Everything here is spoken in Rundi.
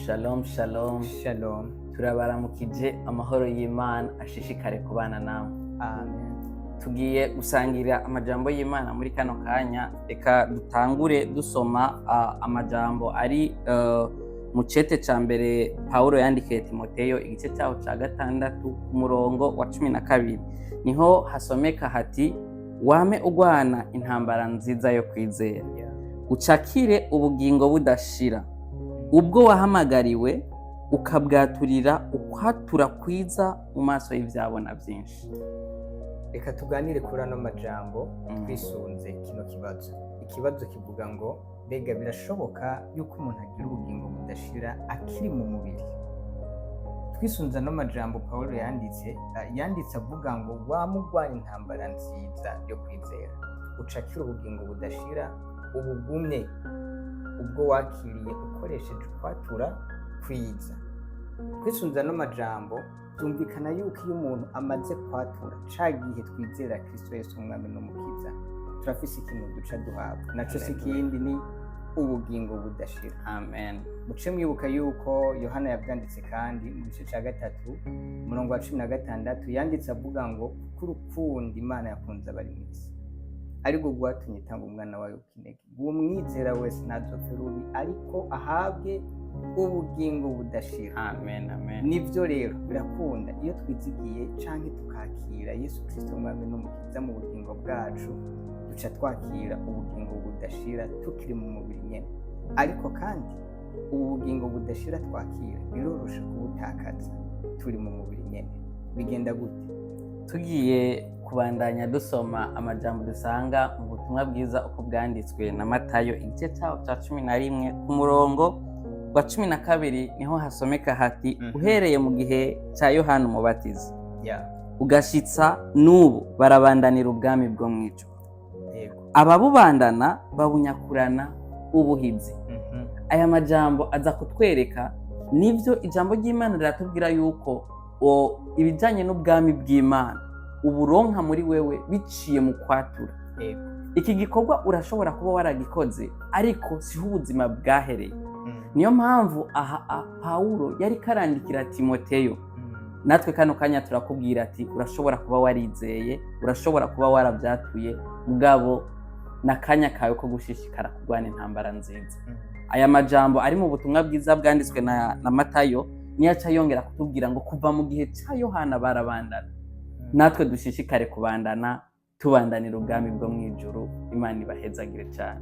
Shalom, shalom. Shalom. Turabaramukije, amahoro y'Imana ashishikare kubana namwe. Amen. Tugiye gusangira amajambo y'Imana muri kano kanya. Reka dutangure dusoma amajambo ari mu cete ca mbere Pawulo yandikiye Timoteyo, igice cyaho ca 6, ku murongo wa 12. Niho hasomeka hati: "Wame ugwana intambara nziza yo kwizera, ucakire ubugingo budashira, ubwo wahamagariwe ukabwaturira ukwatura kwiza mu maso y'ivyabona vyinshi." Reka tuganire kuri ano majambo twisunze kino kibazo. Ikibazo kivuga ngo: mbega birashoboka yuko umuntu agira ubugingo budashira akiri mu mubiri? Twisunze ano majambo Pawulo yanditse, yanditse avuga ngo: "Wamugwana intambara nziza yo kwizera, ucakire ubugingo budashira, ubugumye ubwo wakiriye ukoresheje ukwatura kwiza." Twisunze ano majambo, byumvikana yuko iyo umuntu amaze kwatura, ca gihe twizera Kristo Yesu umwami n'umukiza, turafise ikintu duca duhabwa, naco si ikindi, ni ubugingo budashira. Amen. Muce mwibuka yuko Yohana yavyanditse kandi mu gice ca 3, umurongo wa 16, yanditse avuga ngo: "Kuko urukundo Imana yakunze abari mw'isi ariko rwatumye itanga umwana wayo w'ikinege, uwumwizera wese ntazopfe rubi, ariko ahabwe ubugingo budashira." Amen, amen. Nibyo rero, birakunda iyo twizigiye canke tukakira Yesu Kristo umwami n'umukiza mu bugingo bwacu, duca twakira ubugingo budashira tukiri mu mubiri nyene. Ariko kandi ubu bugingo budashira twakira biroroshe kubutakaza turi mu mubiri nyene. Bigenda gute? Tugiye kubandanya dusoma amajambo dusanga mu butumwa bwiza uko bwanditswe na Matayo, igice cyaho cya 11, ku murongo wa 12, niho hasomeka hati: "Uhereye mu gihe cya Yohana Umubatizi ugashitsa n'ubu, barabandanira ubwami bwo mu ijuru, ababubandana babunyakurana ubuhizi." Aya majambo aza kutwereka nivyo ijambo ry'Imana riratubwira, yuko ibijanye n'ubwami bw'Imana uburonka muri wewe biciye mu kwatura. Iki gikorwa urashobora kuba waragikoze, ariko siho ubuzima bwahereye. Niyo mpamvu aha Pawulo yari karandikira Timoteyo. Natwe kano kanya turakubwira ati: urashobora kuba warizeye, urashobora kuba warabyatuye, mugabo n'akanya kawe ko gushishikara kurwana intambara nziza. Aya majambo ari mu butumwa bwiza bwanditswe na Matayo niyo aca yongera kutubwira ngo kuva mu gihe cya Yohana barabandana. Natwe dushishikare kubandana, tubandanira ubwami bwo mu ijuru. Imana ibahezagire cyane.